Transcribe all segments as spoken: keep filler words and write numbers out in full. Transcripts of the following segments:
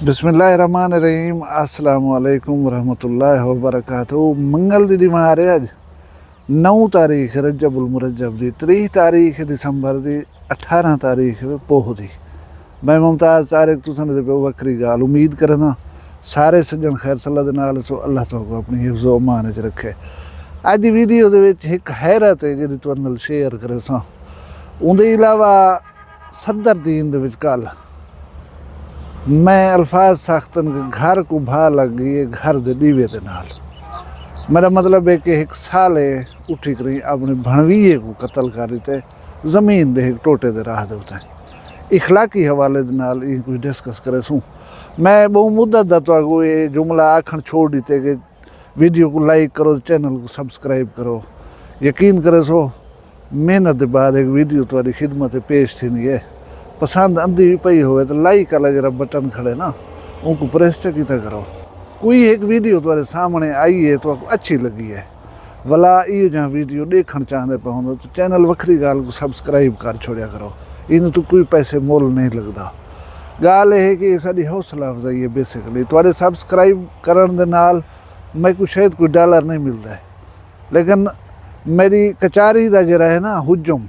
بسم اللہ الرحمن الرحیم۔ السلام علیکم ورحمۃ اللہ وبرکاتہ۔ منگل دی ݙینہہ آ رہے اڄ، نو تاریخ رجب المرجب دی، تریہہ تاریخ دسمبر دی، اٹھارہ تاریخ پوہ دی۔ میں ممتاز طارق، تساں دے پیو وکری ڳالھ۔ امید کرنا سارے سجن خیر صلاح دے نال سو، اللہ تہاکوں اپݨی حفظ و امان وچ رکھے۔ اڄ دی ویڈیو دے وچ ہک حیرت ہے جیڑھی تہاݙے نال شیئر کریساں۔ اوندے علاوہ صدر دین دے وچ کل میں الفاظ ساختن کہ گھر کوں بھا لگ ڳئی ہے گھر دے ݙیوے دے نال۔ میݙا مطلب ہے کہ ہک سالے اٹھی کری اپݨے بھݨویے کوں قتل کر ݙتے، زمین دے ہک ٹوٹے دے راہ دے اتے۔ اخلاقی حوالے دے نال ایں کجھ ڈسکس کریسوں۔ میں ٻہوں مدت دا تہاکوں اے جملہ آکھݨ چھوڑ ݙتے کہ ویڈیو کوں لائک کرو، چینل کوں سبسکرائب کرو۔ یقین کریسو، محنت دے بعد ہک ویڈیو تہاݙی خدمت پیش تھیندی ہے۔ پسند آندی وی پئی ہووے تاں لائک والا جیڑھا بٹن کھڑے نا، اونکوں پریس چا کیتا کرو۔ کوئی ہک ویڈیو تہاݙے سامݨے آئی ہے، تہاکوں اچھی لڳی ہے، ولا ایہو جہاں ویڈیو ݙیکھݨ چاہندے پئے ہوندو تاں چینل وکری ڳالھ کوں سبسکرائب کر چھوڑیا کرو، ایندے توں کوئی پیسے مول نہیں لڳدا۔ ڳالھ اے ہے کہ اے ساݙی حوصلہ افزائی ہے، بیسیکلی تہاݙے سبسکرائب کرݨ دے نال میکوں شاید کوئی ڈالر نہیں ملدا ہے، لیکن میݙی کچاری دا جیڑھا ہے نا حجم،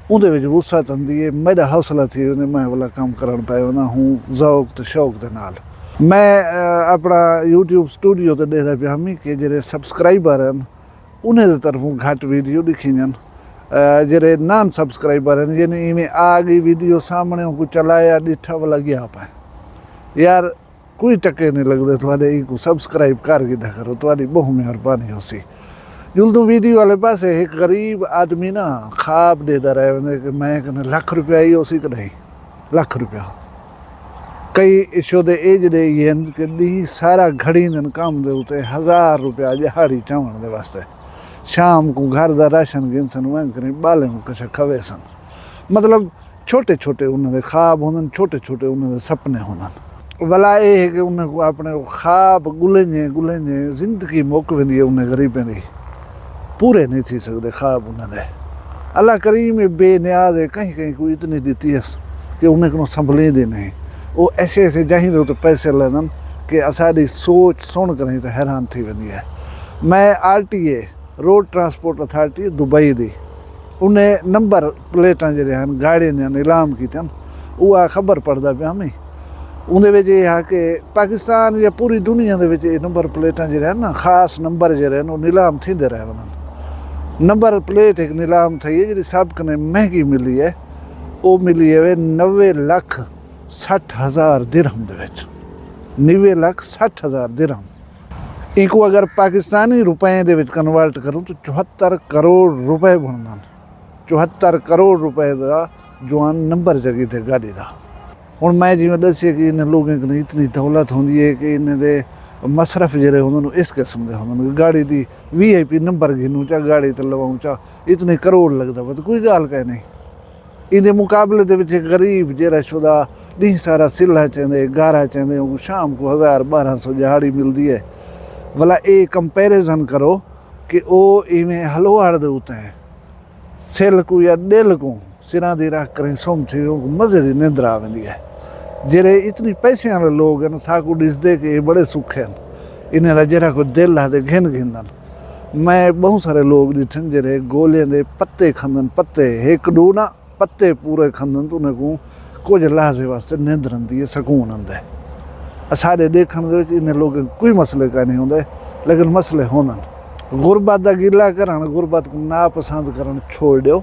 اوندے وچ وسعت آندی ہے، میݙا حوصلہ تھی ویندے، میں ولا کم کرݨ پئے ویندا ہوں ذوق تے شوق دے نال۔ میں، آ، اپݨا یوٹیوب سٹوڈیو تے ݙیہدا پیا ہمی کہ جیڑھے سبسکرائبر ہن، انہیں دے طرفوں گھٹ ویڈیو ݙکھیندن۔ آ، جیڑھے نان سبسکرائبر ہن، یعنی ایویں آ ڳئی ویڈیو سامݨے، اونکوں چلایا، ݙٹھا، ولا ڳیا پئے۔ یار، کوئی ٹکے نہیں لڳدے تہاݙے، اینکوں سبسکرائب کر گھدا کرو، تہاݙی ٻہوں مہربانی ہوسی۔ جلدوں ویڈیو والے پاسے ہک غریب آدمی نا خواب ݙیہدا رہ ویندے کہ میں کنے لکھ روپیہ ہی ہوسی کہ نہیں، لکھ روپیہ۔ کئی شودے ایجھے ہی ہن کہ ݙینہہ سارا گھڑیندن کم دے اتے، ہزار روپیہ ݙیہاڑی چاوݨ دے واسطے۔ شام کوں گھر دا راشن گھنسن، ونڄ کنے ٻالیں کوں کجھ کھویسن۔ مطلب، چھوٹے چھوٹے انہاں دے خواب ہوندن، چھوٹے چھوٹے انہاں دے سپنے ہوندن۔ ولا اے ہے کہ انہاں کوں اپݨے او خواب ڳلیندے ڳلیندے زندگی مک ویندی ہے انہیں غریبیں دی، پورے نہیں تھی سڳدے خواب انہاں دے۔ اللہ کریم ہے، بے نیاز ہے، کہیں کہیں کوں اتنی ݙتی ہس کہ انہیں کنوں سنبھلیندی نہیں۔ او ایسے ایسے جاہیں دے اتے پیسے لیندن کہ اساݙی سوچ سݨ کر ہی تے حیران تھی ویندی ہے۔ میں R T A, road transport authority Dubai دی، انہیں نمبر پلیٹاں جیڑھے ہن گاڑیاں دیاں نیلام کیتیاں، اوہا خبر پڑھدا پیا ہمی۔ اوندے وچ اے ہا کہ پاکستان یا پوری دنیا دے وچ اے نمبر پلیٹاں جیڑھے ہن نا، خاص نمبر جیڑھے ہن، او نیلام تھیندے رہ ونڄن۔ نمبر پلیٹ ہک نیلام تھئی ہے جیڑھی سب کنے مہنگی ملی ہے، او ملی ہے نوے لکھ سٹھ ہزار درہم دے وچ۔ نوے لکھ سٹھ ہزار درہم۔ اینکوں اگر پاکستانی روپئیں دے وچ کنورٹ کروں تاں چوہتر کروڑ روپے بݨدن۔ چوہتر کروڑ روپے دا جوان نمبر جڳی تے گاݙی دا۔ ہݨ میں جیویں ݙسیے کہ انہیں لوگیں کنے اتنی دولت ہوندی ہے کہ انہیں دے مصرف جیڑھے ہوندن، او اس قسم دے ہوندن کہ گاڑی دی وی آئی پی نمبر گھنوں چا، گاڑی تے لواؤں چا، اتنے کروڑ لڳدا پئے، تاں کوئی ڳالھ کائے نہیں۔ ایندے مقابلے دے وچ ہک غریب جیڑھا شودا ݙینہہ سارا سلھا چیندے، گارا چیندے، اونکوں شام کوں ہزار ٻارہاں سو ݙیہاڑی ملدی ہے۔ ولا اے کمپیریزن کرو کہ او ایویں ہلوہاڑ دے اتے سل کوں یا ݙل کوں سراں دی رکھ کریں سم تھی، اونکوں مزے دی نندر آ ویندی ہے۔ جیڑھے اتنی پیسے والے لوگ ہن، ساکوں ݙسدے کہ اے بڑے سکھے ہن، انہیں دا جیڑھا کوئی دل آہدے گھن گھندن۔ میں ٻہوں سارے لوگ ݙٹھن جیڑھے گولیاں دے پتے کھندن، پتے، ہک ݙو نہ، پتے پورے کھندن تاں انہیں کوں کجھ لحظے واسطے نندر آندی ہے، سکون آندا ہے۔ اساݙے ݙیکھݨ دے وچ انہیں لوگیں کوئی مسئلے کائنی ہوندے، لیکن مسئلے ہوندن۔ غربت دا گلہ کرݨ، غربت کوں ناپسند کرݨ چھوڑ ݙیو۔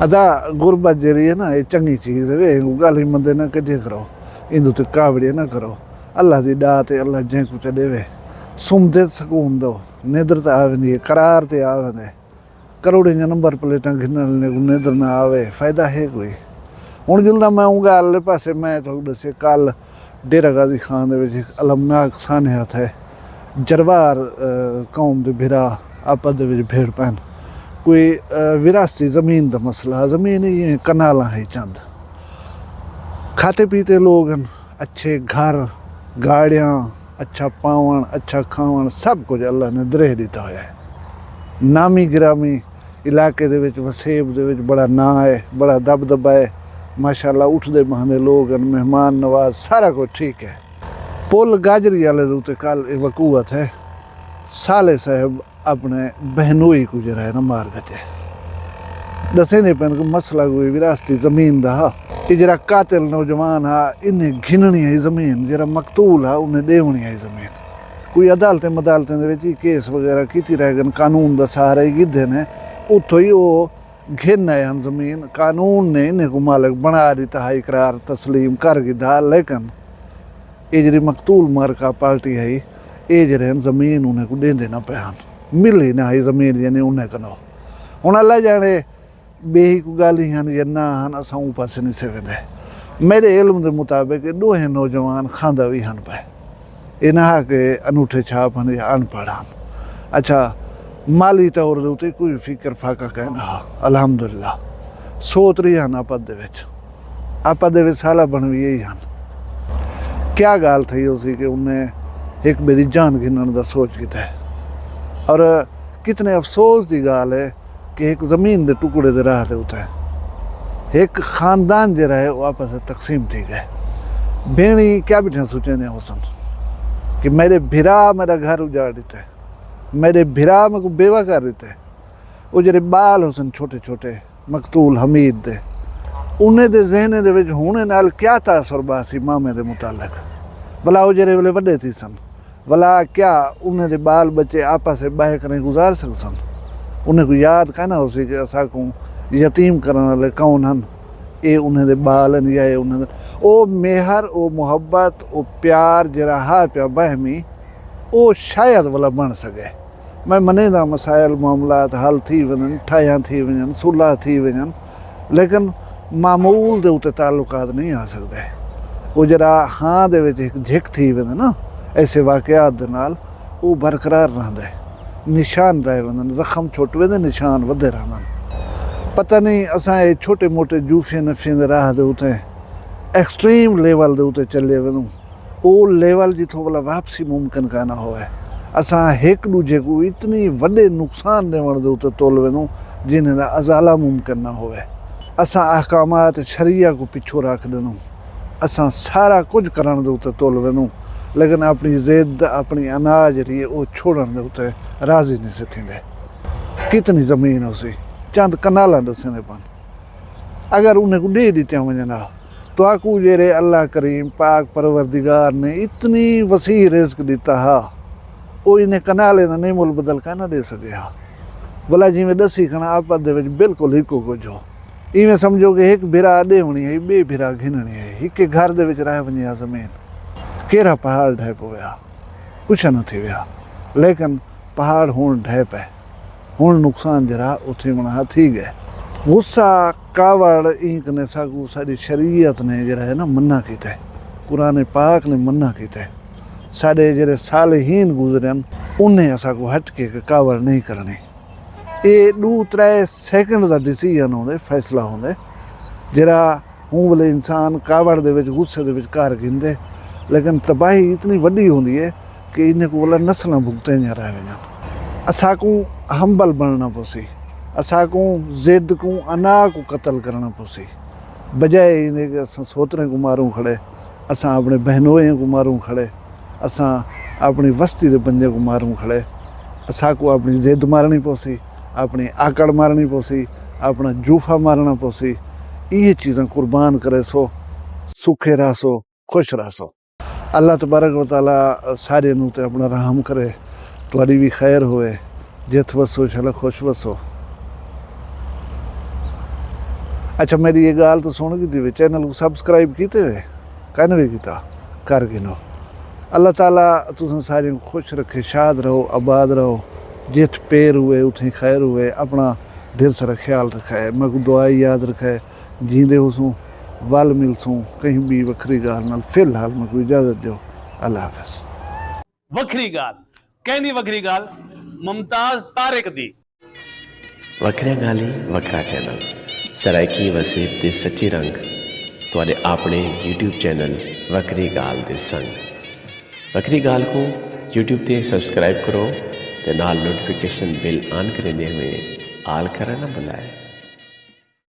ادا غربت جیڑھی ہے نا، اے چنڳی چیز ہے، اینکوں ڳالھیں مندے نہ کڈھیا کرو، ایندے تے کاوڑیاں نہ کرو۔ اللہ دی ݙات ہے، اللہ جینکوں چا ݙیوے۔ سمدے سکون دو، نندر تے آ ویندی ہے، قرار تے آ ویندے۔ کروڑیں دیاں نمبر پلیٹاں گھنݨ والے کوں نندر نہ آوے، فائدہ ہے کوئی؟ ہݨ جلداں میں اوں ڳالھ آلے پاسے، میں تہاکوں ݙسے، کل ڈیرہ غازی خان دے وچ ہک المناک سانحہ تھئے۔ جروار، آ، قوم دے بھرا آپس دے وچ بھڑ پئن۔ کوئی، آ، وراثتی زمین دا مسئلہ، زمین ایویں کنالاں ہئی چند۔ کھاتے پیتے لوگ ہن، اچھے گھر، گاڑیاں، اچھا پاوݨ، اچھا کھاوݨ، سب کجھ اللہ نے دریہ ݙتا ہویا ہے۔ نامی گرامی علاقے دے وچ، وسیب دے وچ بڑا ناں ہے، بڑا دبدبہ ہے۔ ماشاءاللہ اٹھدے بہندے لوگ ہن، مہمان نواز، سارا کجھ ٹھیک ہے۔ پل گاجری آلے دے اتے کل اے وقوع تھئے۔ صالح صاحب اپݨے بہنوئی کوں جیڑھا ہے نا مار گھدے۔ ݙسیندے پئن کہ مسئلہ کوئی وراثتی زمین دا ہا۔ اے جیڑھا قاتل نوجوان ہا، انہیں گھنݨی ہئی زمین، جیڑھا مقتول ہا انہیں ݙیوݨی ہئی زمین۔ کوئی عدالتیں مدالتیں دے وچ ای کیس وغیرہ کیتی رہ ڳن، قانون دا سہارا ای گھدے نے، اتھوں ای او گھن آئے ہن زمین۔ قانون نے انہیں کوں مالک بݨا ݙتا ہا، اقرار تسلیم کر گھدا، لیکن اے جیڑھی مقتول مارکا پارٹی ہئی، اے جیڑھے ہن زمین انہیں کوں ݙیندے نہ پئے ہن، ملی نہ ہئی زمین یعنی انہیں کنوں۔ ہݨ اللہ ڄاݨے ٻئے ہی کوئی ڳالھیں ہن یا نہ ہن، اساں اوں پاسے نی سے ویندے۔ میݙے علم دے مطابق اے ݙوہیں نوجوان خواندہ وی ہن پئے۔ اے نہ ہا کہ انوٹھے چھاپ ہن یا اݨ پڑھ ہن۔ اچھا، مالی طور دے اتے کوئی فکر فاقہ کائنا ہا، الحمدللہ۔ سوت رہی ہن آپت دے وچ۔ آپت دے وچ سالہ بݨوی ہی ہن۔ کیا ڳالھ تھئی ہوسی کہ انہیں ہک ٻئے دی جان گھنݨ دا سوچ کیتے۔ اور کتنے افسوس دی ڳالھ ہے کہ ہک زمین دے ٹکڑے دے راہ دے اتے ہک خاندان جیڑھا ہے، او آپس وچ تقسیم تھی ڳئے۔ بھیݨیں کیا ٻیٹھیاں سوچیندیاں ہوسن کہ میݙے بھرا میݙا گھر اجاڑ ݙتے، میݙے بھرا میکوں بیوہ کر ݙتے۔ او جیڑھے ٻال ہوسن چھوٹے چھوٹے، مقتول حمید دے، انہیں دے ذہن دے وچ ہݨے نال کیا تاثر ٻہسی مامے دے متعلق؟ بھلا او جیڑھے ویلے وݙے تھیسن، ولا کیا انہیں دے ٻال ٻچے آپس وچ ٻہہ کریں گزار سڳسن؟ انہیں کوں یاد کائنا ہوسی کہ اساکوں یتیم کرݨ آلے کون ہن؟ اے انہیں دے ٻال ہن یا اے انہیں دے، او میہر، او محبت، او پیار جیڑھا ہا پیا باہمی، او شاید ولا بݨ سڳے۔ میں منینداں مسائل، معاملات حل تھی ونڄن، ٹھاہیاں تھی ونڄن، صلح تھی ونڄن، لیکن معمول دے اتے تعلقات نہیں آ سڳدے۔ او جیڑھا ہاں دے وچ ہک جھک تھی ویندے نا ایسے واقعات دے نال، او برقرار رہندے، نشان رہ ویندن، زخم چھٹ ویندے، نشان ودھے رہندن۔ پتہ نہیں اساں اے چھوٹے موٹے جوفیں نفیں دے راہ دے اتے ایکسٹریم لیول دے اتے چلے ویندوں۔ او لیول جتھوں ولا واپسی ممکن کائنا ہووے۔ اساں ہک ݙوجھے کوں اتنی وݙے نقصان ݙیوݨ دے اتے تل ویندوں جنہیں دا ازالہ ممکن نہ ہووے۔ اساں احکامات شرعیہ کوں پچھوں رکھ ݙیندوں۔ اساں سارا کجھ کرݨ دے اتے تل ویندوں، لیکن اپݨی ضد، اپݨی انا جیڑھی ہے، او چھوڑݨ دے اتے راضی نی سے تھیندے۔ کتنی زمین ہوسی، چند کنالاں ݙسیندے پن۔ اگر انہیں کوں ݙے ݙتیاں ونڄن ہا، تہاکوں جیڑھے اللہ کریم پاک پروردگار نے اتنی وسیع رزق ݙتا ہا، او انہیں کنالیں دا نعم البدل کائنا ݙے سڳے ہا۔ ولا جیویں ݙسی کھڑاں آپت دے وچ بالکل ہکو کجھ ہو۔ ایویں سمجھو کہ ہک بھرا ݙیوݨی ہئی، ٻئے بھرا گھنݨی ہئی، ہکے گھر دے وچ رہ ونڄے ہا زمین۔ کیرھا پہاڑ ڈھہہ پوے ہا، کجھ نہ تھیوے ہا، لیکن پہاڑ ہݨ ڈھہہ پئے۔ ہݨ نقصان جیڑھا او تھیوݨ ہا تھی ڳئے۔ غصہ، کاوڑ، ایں کنے ساکوں ساݙی شریعت نے جیڑھا ہے نا منع کیتے، قرآن پاک نے منع کیتے۔ ساݙے جیڑھے صالحین گزرن، انہیں اساکوں ہٹ کے کہ کاوڑ نہیں کرݨی۔ اے ݙو ترے سیکنڈ دا ڈیسیژن ہوندے، فیصلہ ہوندے، جیڑھا ہوں ولے انسان کاوڑ دے وچ، غصے دے وچ کر گھندے، لیکن تباہی اتنی وݙی ہوندی ہے کہ انہیں کوں ولا نسلاں بھگتیندیاں رہ ویندن۔ اساکوں ہمبل بݨݨا پوسی، اساکوں ضد کوں، انا کوں قتل کرݨا پوسی، بجائے ایندے کہ اساں سوتریں کوں ماروں کھڑے، اساں اپݨے بہنوئیں کوں ماروں کھڑے، اساں اپݨی وستی دے بندیاں کوں ماروں کھڑے۔ اساکوں اپݨی ضد مارݨی پوسی، اپݨی آکڑ مارݨی پوسی، اپݨا جوفا مارݨا پوسی۔ ایہے چیزاں قربان کریسو، سکھے رہسو، خوش رہسو۔ اللہ تبارک و تعالیٰ ساریاں دے اتے اپݨا رحم کرے، تہاݙی وی خیر ہووے، جتھ وسو انشاءاللہ خوش وسو۔ اچھا، میݙی اے ڳالھ تاں سݨ گھدی وے، چینل کوں سبسکرائب کیتے وے؟ کائنی وی کیتا، کر گھنو۔ اللہ تعالیٰ تساں ساریاں کوں خوش رکھے، شاد رہو، آباد رہو، جتھ پیر ہووے، اتھیں خیر ہووے، اپݨا ڈھیر سارا خیال رکھائے، میکوں دعا یاد رکھائے، جیندے ہوسوں، ول ملسوں، کہیں ٻی وکھری ڳالھ نال، فی الحال میکوں اجازت ݙیو، اللہ حافظ۔ وکھری ڳالھ، کیندی وکھری ڳالھ؟ ممتاز طارق دی۔ وکھریاں ڳالھیں، وکھرا چینل، سرائیکی وسیب دے سچے رنگ، تہاݙے آپݨے یوٹیوب چینل وکھری ڳالھ دے سنگ۔ وکھری ڳالھ کوں یوٹیوب تے سبسکرائب کرو تے نال نوٹیفکیشن بیل آن کریندے ہوئے آل کرݨ نہ بھلائے۔